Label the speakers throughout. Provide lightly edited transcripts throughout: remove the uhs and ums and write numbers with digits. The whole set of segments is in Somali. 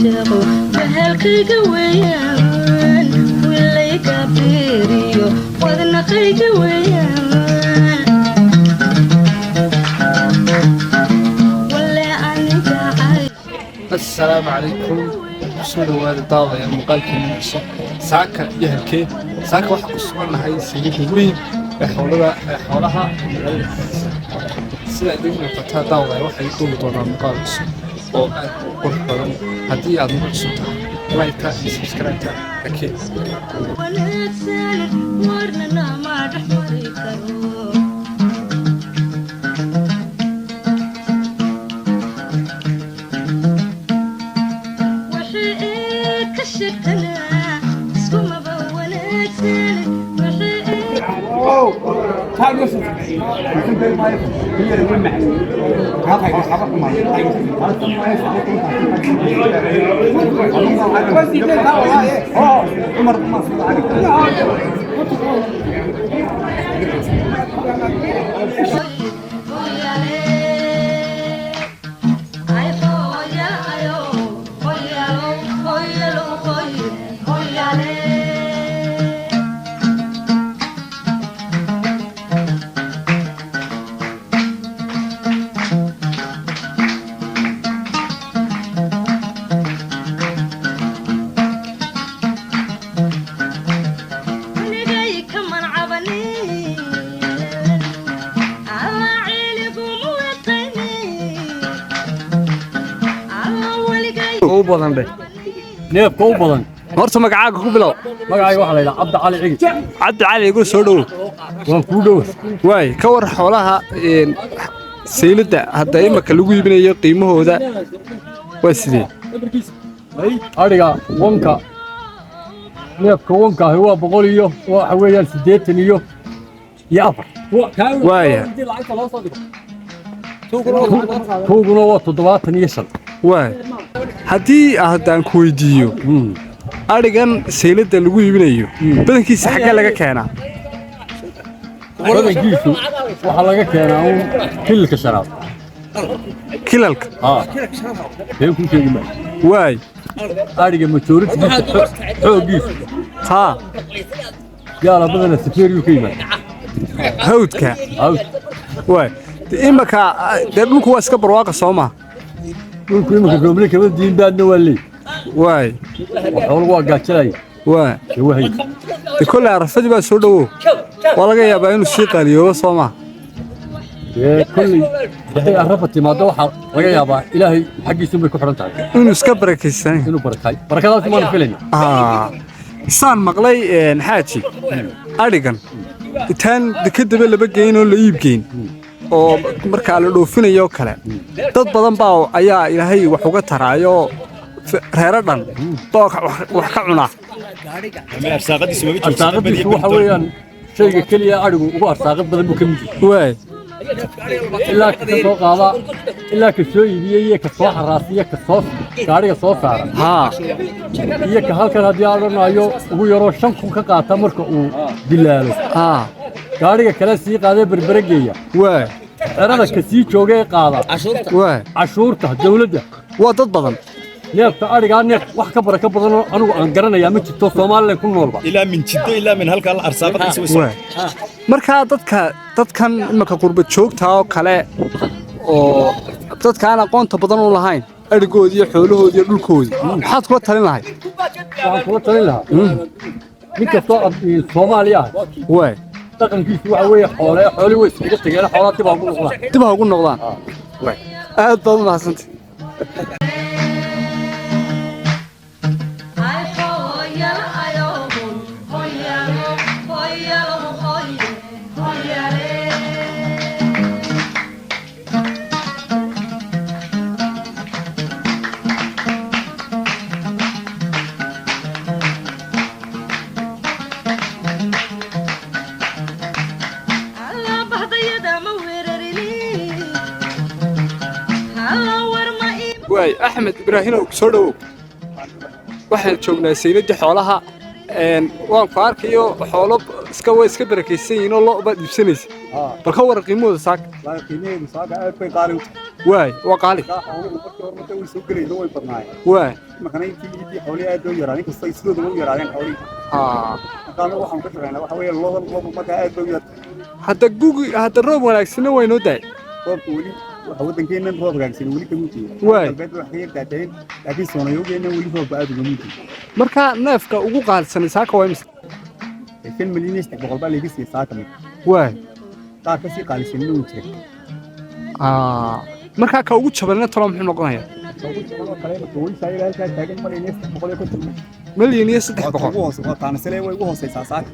Speaker 1: Caashaqo bahalkayga weeyaan, wilayga beeriyo wadnaqayga weeyaan. Wale aniga.
Speaker 2: Assalaamu calaykum, kusoo dhawaada daawaya muuqaalkeena cusub. Saaka iyo halkee saaka waxaa ku sugannahay? Sayidda weyn ee xoolada ee xoolaha magaalada Hargeysa. Sida idin muuqataa, daawaya, waxay duubi doonaa muuqaal cusub oo aad u qurux badan. Haddii aad nagu cusub tahay, like-ta iyo subscribe-ta lakeen.
Speaker 1: Wanaagsan warnana ma dhex mari karo. Wixii eed ka sheegtana iskumaba wanaagsan wixii eed.
Speaker 3: U badan dheh, neefka u badan.
Speaker 2: Horta magacaaga ku bilow.
Speaker 3: Magacayga waxaa la yidhaha Cabdi Cali Cigi.
Speaker 2: Cabdi Cali, igu soo dhowow.
Speaker 3: Waan kuu dhowa.
Speaker 2: Waay, ka war xoolaha sayladda hadda imaka lagu iibinayo, qiimahooda waa sidee?
Speaker 3: Adhiga wanka, neefka wanka ahi waa boqol iyo waxa weeyaan 84.
Speaker 2: Waaya.
Speaker 3: Tuuguna waa 75.
Speaker 2: Waay, haddii haddaan ku weydiiyo, adhigan sayladda lagu iibinayo badankiisa xaggee laga keenaa?
Speaker 3: Badankiisu waxaa laga keenaa uun Kililka Shanaad.
Speaker 2: Kilalka?
Speaker 3: Haa, been kuu sheegi maayo.
Speaker 2: Waay.
Speaker 3: Adhiga majority-giisa, xooggiisu,
Speaker 2: haa,
Speaker 3: yaala badana safeeriyuu ka yimaada.
Speaker 2: Hawdka?
Speaker 3: Hawd.
Speaker 2: Waay, imaka dee dhulku waa iska barwaaqa, soo maha?
Speaker 3: Dhulku iminka roobne kama diin, baadna waa leey.
Speaker 2: Waay.
Speaker 3: Xooluhu waa gaajalaya.
Speaker 2: Waay.
Speaker 3: Wahay.
Speaker 2: Dee kolley Arafadii baa soo dhowow, waa laga yaabaa inuu sii qaaliyoobo, soo maha?
Speaker 3: Dee kolley hadday Arafa timaaddo, waxaa laga yaabaa Ilaahay xaggiisa bay ku xidhan tahay.
Speaker 2: Inuu iska barakaysanay.
Speaker 3: Inuu barakay, barakadaas maanu filayna.
Speaker 2: Saan maqlay, xaaji, adhigan intaan dekadaba laba geyn oo la iib geyn oo markaa la dhoofinayo kale, dad badan baa ayaa Ilaahay wax uga taraayo, reero dhan baa wax ka cunaa.
Speaker 3: Arsaaqadiisu waxa weeyaan shayga keliya adhigu ugu arsaaqad badan buu ka mid yahay.
Speaker 2: Waay.
Speaker 3: Ilaa ka soo qaada, ilaa ka soo iibiye, iyo ka soo xaraasiya, ka soo gaadhiga soo saara, iyo ka halkan haddii aan odhanayo ugu yaroo 5000 ka qaata marka uu dilaalo, gaadhiga kale sii qaadee Berbere geeya,
Speaker 2: waay,
Speaker 3: xerada ka sii jooga ee qaada,
Speaker 2: waay,
Speaker 3: cashuurta dawladda.
Speaker 2: Waa dad badan.
Speaker 3: Neefka adhigaa neef wax ka baraka badanoo anigu aan garanayaa ma jirto Soomaaliland ku noolba.
Speaker 4: Ilaa min Jiddo, ilaa min halkaa la arsaaqadiisa way.
Speaker 2: Waay, markaa dadkan imaka qurba joogta oo kale oo dadka aan aqoonta badan u lahayn adhigoodii iyo xoolahoodii iyo dhulkoodii, maxaad kula talin lahayd?
Speaker 3: Waxaan kula talin lahaa nin kastoo Soomaali ah,
Speaker 2: waay,
Speaker 3: dhaqankiisu waxa weeye xoole, xooli way iskaga tageen, xoolaa dib aa ugu noqdaan.
Speaker 2: Dib ha ugu noqdaan. Waay, aad baad u mahadsantay.
Speaker 1: Ay hooyal ayo hooyalo hooyalo hooye hooyale. Alla bahdayada ma weerarini, alla war ma ii.
Speaker 2: Waay, Axmed Ibraahimow, soo dhowow. Waxaan joognaa sayladii xoolaha. Waan ku arkayo xoolo iska way iska barakaysan yihiin oo lo' baad iibsanaysa. Bal ka waran qiimahooda saaka.
Speaker 5: Qiimaheedu saaka aad bay qaali u tahay.
Speaker 2: Waay, waa qaali.
Speaker 5: Markaa xooluhu markii hore marka way soo gelayso way badnaayeen. Markana intii xoolihii aad bay u yaraadeen, inkastoo ay sidoodaba u yaraadeen xoolihii. Marka anagu waxaan ka shaqeynaa waxa weeye lo'dan, lo'du markaa aad bay u yartahay.
Speaker 2: Hadda gugi, hadda roob wanaagsanna waa inoo daay.
Speaker 5: Roobka weli waxa waddankeennan roob hagaagsan weli kama jiyo.
Speaker 2: Waay.
Speaker 5: Galbeed wax ka yar daatayeen, laakiin soonayowgeennan weli roobka aad ugama jiyo.
Speaker 2: Marka neefka ugu qaalisanay saaka waa imisa?
Speaker 5: 5,300,000 baa layga siiyey saaka mid. Qaar ka sii qaalisanna wuu jira.
Speaker 2: Markaa ka ugu jabanna talo muxuu noqonayaa?
Speaker 5: Ka ugu jaban oo kale marka weli saa ilaa halkaa taagan 1,350,000.
Speaker 2: 1,300,000.
Speaker 5: Waa ta ugu hoose, waa taanisale, way ugu hooseysaa saaka.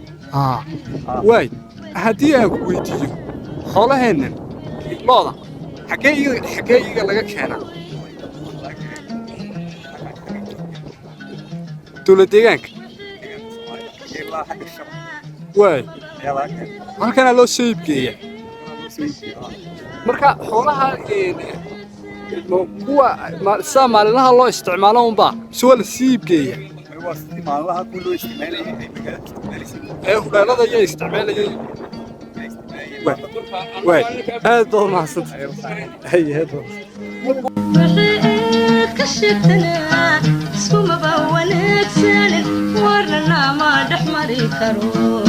Speaker 2: Waay, haddii aan ku weydiiyo xoolaheennan lo'da xaggee iyaga laga keenaa? Dowlad deegaanka?
Speaker 5: Ilaa xagga shaba
Speaker 2: Waay.
Speaker 5: ayaa laga keenaa.
Speaker 2: Halkanaa loo soo iibgeeya. Marka xoolaha kuwa sida maalinlaha loo isticmaalo unbaa mise waa la sii iibgeeya?
Speaker 5: Waa sidii maalinlaha kuwa loo isticmaalayay ay magaalada isticmaalaysay.
Speaker 2: Ee hudheelada ayaa isticmaalayay. Waay, aad baad umahadsantahay. Hay, aad baad.
Speaker 1: Wixii eed ka sheegtanaa iskumaba wanaagsanin, warnana ma dhex mari karo.